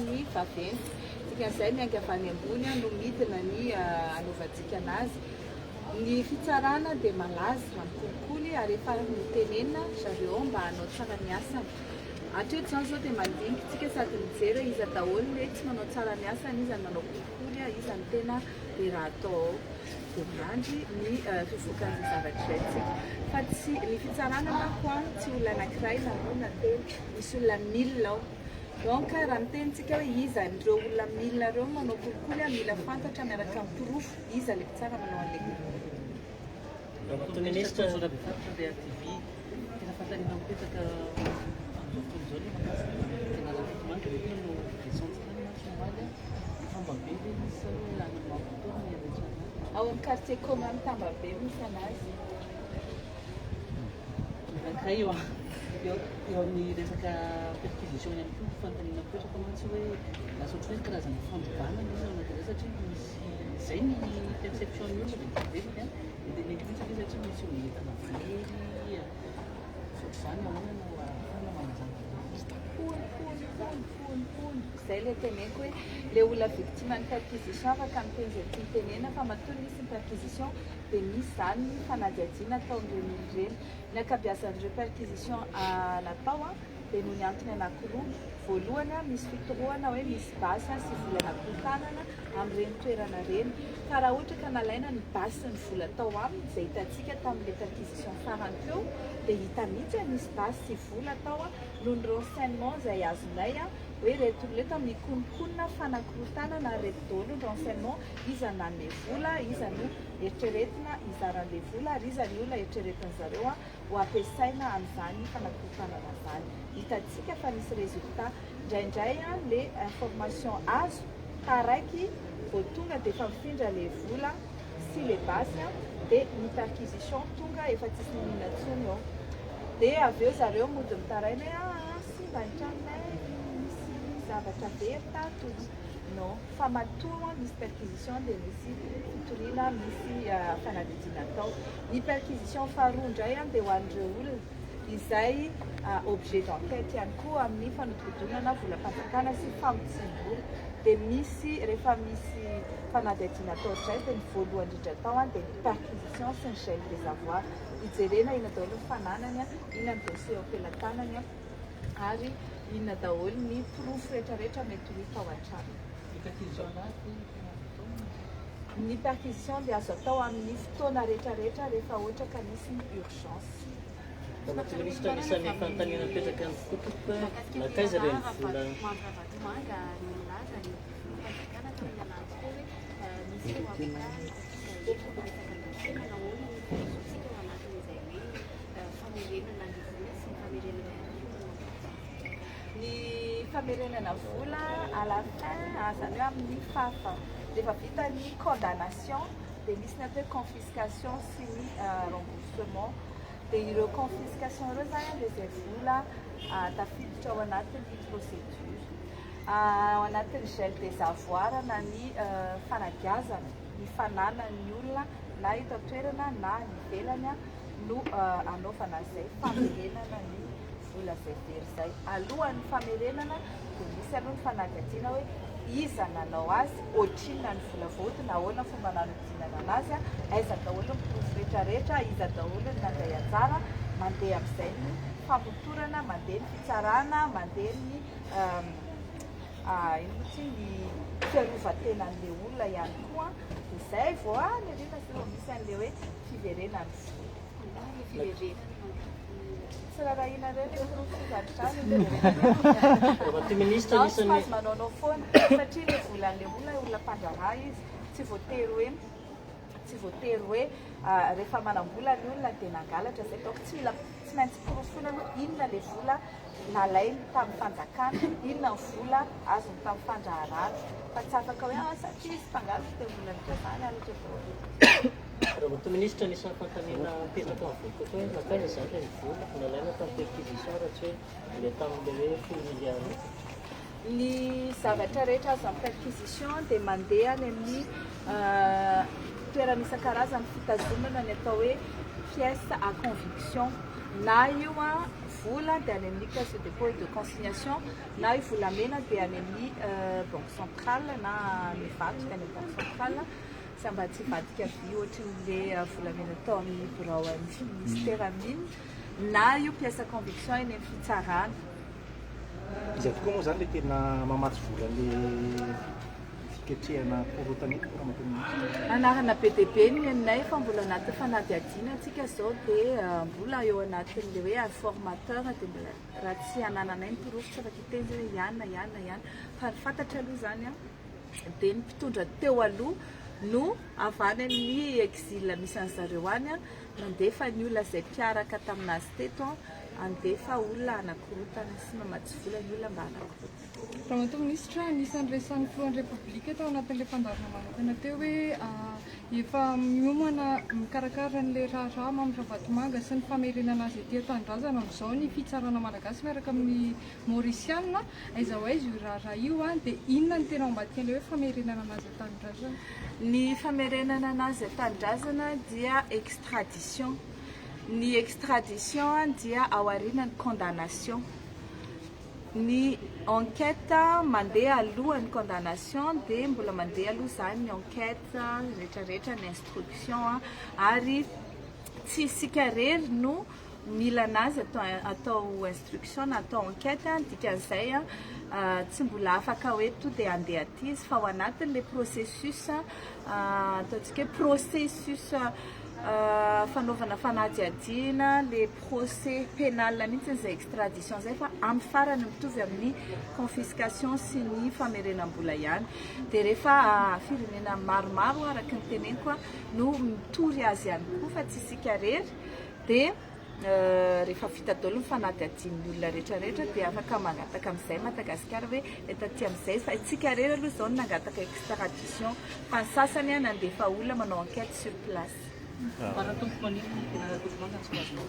ny vaventy. Dikan'izay miainga avy any ambony no midina ny anaovantsika anazy. Ny fitsarana dia malaza amin'ny kolikoly ary efa notenenina zareo ao mba hanao tsara ny asany. Hatreto izany izao dia mandinika tsika sady mijery hoe iza daholo le tsy manao tsara ny asany, iza no manao kolikoly, iza no tena be raha atao ao. Dia miandry ny fivoakan'izay zavatra izay tsika. Fa tsy, ny fitsarana manko an, tsy olona anankiray na roa na telo, misy olona mille ao. Donc raha miteny tsika hoe iza an'ireo olona mille ireo no manao kolikoly an, mila fantatra miaraka amin'ny porofo iza le mpitsara manao an'le kolikoly. Ramatoa Minisitra Rabefaritra Rea TV, tena fanontaniana mipetraka amin'izao fotoana izao ny mahakasika ny tena Ravatomanga ve tena no descente tany mantsy omaly an, Tambabe ve izy sa hoe any amin'ny Maputo no hiametrahana azy? Ao amin'ny quartier commun Tambabe misy anazy. Anankiray eo eo eo amin'ny resaka perquisition ihany koa fanontaniana mipetraka mantsy hoe lasa ohatran'ny hoe karazana fandrobana no izy ao anatin'izay satria misy izay ny perception ny olona dia betsaka an, dia teneniko mihitsy aloha satria misy olona entana very ohatr'izany ahoana no ahafahana manazava an'izany? Hono hono hono hono hono, izay ilay teneniko hoe ilay olona victime ny perquisition afaka miteny izay tiany tenenina fa matoa nisy ny perquisition dia misy izany ny fanadihadiana ataon'ireny olona ireny. Ny ankabeazan'ireo perquisition natao dia noho ny antony anankiroa. Voalohany, misy fitorohana hoe misy basy sy vola nakorontanana amin'ireny toerana ireny. Fa raha ohatra ka nalaina ny basy sy ny vola tao aminy, izay hitantsika tamin'ilay perquisition farany teo, dia hita mihitsy hoe misy basy sy vola tao noho ny renseignement izay azonay hoe ireto olona ireto mikononkonona fanakorontanana ary ireto daholo ny renseignement, iza nanome vola, iza no eritreretina hizara an'ilay vola ary iza ny olona eritreretin zareo ho ampiasaina amin'izany fanakorontanana izany. Hitantsika fa nisy résultat. Indraindray le information azo taraiky vao tonga dia efa mifindra le vola sy le basy dia ny perquisition tonga efa tsisy n'inona intsony eo. Dia avy eo zareo mody mitaraina hoe aa simba ny tranonay, nisy zavatra very tato. Non. Fa matoa misy perquisition dia misy fitoriana, misy fanadihadiana atao. Ny perquisition faharoa indray dia ho an'ireo olona izay objet d'enquête ihany koa amin'ny fanodikodinana volam-panjakana sy famotsiam-bola. Dia misy, rehefa misy fanadihadiana atao indray dia ny voalohany indrindra atao dia ny perquisition sy ny gel des avoirs. Hijerena inona daholo ny fananany, inona ny dossier eo am-pelatanany. Ary inona daholo ny porofo rehetra rehetra mety ho hita ao an-trano. Ny perquisition dia azo atao amin'ny fotoana rehetra rehetra rehefa ohatra ka misy ny urgence. Ramatoa Minisitra, anisan'ny fanontaniana mipetraka amiko koa tompoko hoe nankaiza ireny vola. Ny famerenana vola à la fin, izany hoe amin'ny faha, rehefa vita ny condamnation dia misy ny atao hoe confiscation sy ny remboursement. Dia ireo confiscation ireo izany dia izay vola tafiditra ao anatin'ny procédure. Ao anatin'ny gel des avoirs na ny fanagiazana ny fananan'ny olona na eto an-toerana na any ivelany no anaovana izay famerenana ny vola izay very izay. Alohan'ny famerenana dia misy aloha ny fanadihadiana hoe iza nanao azy, ohatrinona ny vola voahodina, ahoana ny fomba nanodinana anazy, aiza daholo ny porofo rehetra rehetra, iza daholo ny nandray anjara, mandeha amin'izay ny famotorana, mandeha ny fitsarana, mandeha ny inona moa ity, ny fiarovan-tenan'ilay olona ihany koa, dia izay vao any aoriana izay vao misy an'ilay hoe fiverenan'ny vola. Tsy rarahianareo le porofo zavatra izany ny fiverenan'ny vola. Ramatoa Minisitra, Non, tsy anisan'ny. mahazo manaonao foana satria le volan'le olona, olona mpandraharaha izy, tsy voatery hoe tsy voatery hoe rehefa manam-bola ny olona dia nangalatra izay, donc tsy mila tsy maintsy porofoina aloha inona le vola nalainy tamin'ny fanjakana, inona ny vola azony tamin'ny fandraharahana fa tsy afaka hoe ah satria izy mpangalatra dia mbola ny izany halatra daholo. Ramatoa Minisitra, anisan'ny fanontaniana mipetraka amin'ny vahoaka koa hoe nankaiza izany ilay vola nalaina tamin'ny perquisition raha tsy hoe ilay tamin'ilay hoe folo milliards iny? Ny zavatra rehetra azo amin'ny perquisition dia mandeha any amin'ny toerana isan-karazany fitazomana ny atao hoe pièce à conviction na io. vola dia any amin'ny Caisse de dépôt et de consignation, na io volamena dia any amin'ny Banque centrale, na ny vato dia any amin'ny Banque centrale, sy mba tsy hivadika vy ohatran'le volamena tao amin'ny birao an'ny ministère mine, na io pièce à conviction eny amin'ny fitsarana. Iza tokoa moa zany le tena mamatsy vola le fiketrehana korotana eto, ramatoa ministra? Anarana be dia be ny anay, fa mbola anaty fanadihadiana antsika zao, dia mbola eo anatin'le hoe informateur, dia mbola raha tsy anananay ny porofo tsy afaka hiteny zay hoe ianona, ianona, ianona. Fa ny fantatra aloha zany dia ny mpitondra teo aloha no avy any amin'ny exil misy an'zareo any nandefa ny olona izay mpiaraka taminazy teto andefa olona anakorotana sy mamatsy vola ny olona mba anakorotana. Ramatoa Minisitra, anisan'ny resan'ny filohan'ny Repoblika tao anatin'ilay fandaharana manokana teo hoe efa miomana mikarakara an'ilay raharaha Mamy Ravatomanga sy ny famerenana azy ety an-tanindrazana amin'izao ny fitsarana malagasy miaraka amin'ny Maurisiana. Aiza ho aiza io raharaha io dia inona no tena ao ambadika an'ilay hoe famerenana anazy an-tanindrazana? Ny famerenana anazy an-tanindrazana dia extradition. Ny extradition dia aoriana ny condamnation. Ny enquête mandeha alohan'ny condamnation, dia mbola mandeha aloha zany ny enquête rehetrarehetra, ny instruction, ary tsy isika rery no mila anazy atao instruction na atao enquête. Dikan'izay tsy mbola afaka hoe to dia andeha aty izy, fa ao anatin'le processus, ataontsika hoe processus fanaovana fanadihadiana, le procès pénal mihitsy zay extradition zay, fa amin'ny farany mitovy amin'ny confiscation sy ny famerenam-bola ihany. Dia rehefa firenena maromaro, araka ny teneniko no mitory azy ihany koa, fa tsy isika rery, dia rehefa vita daholo ny fanadihadian'ny olona rehetrarehetra dia afaka mangataka amin'izay Madagasikara hoe eto aty amin'izay. Fa isika rery aloha izao no nangataka extradition, fa ny sasany nandefa olona manao enquête sur place. Fa raha tompo manino tena Ravatomanga tsy azonao?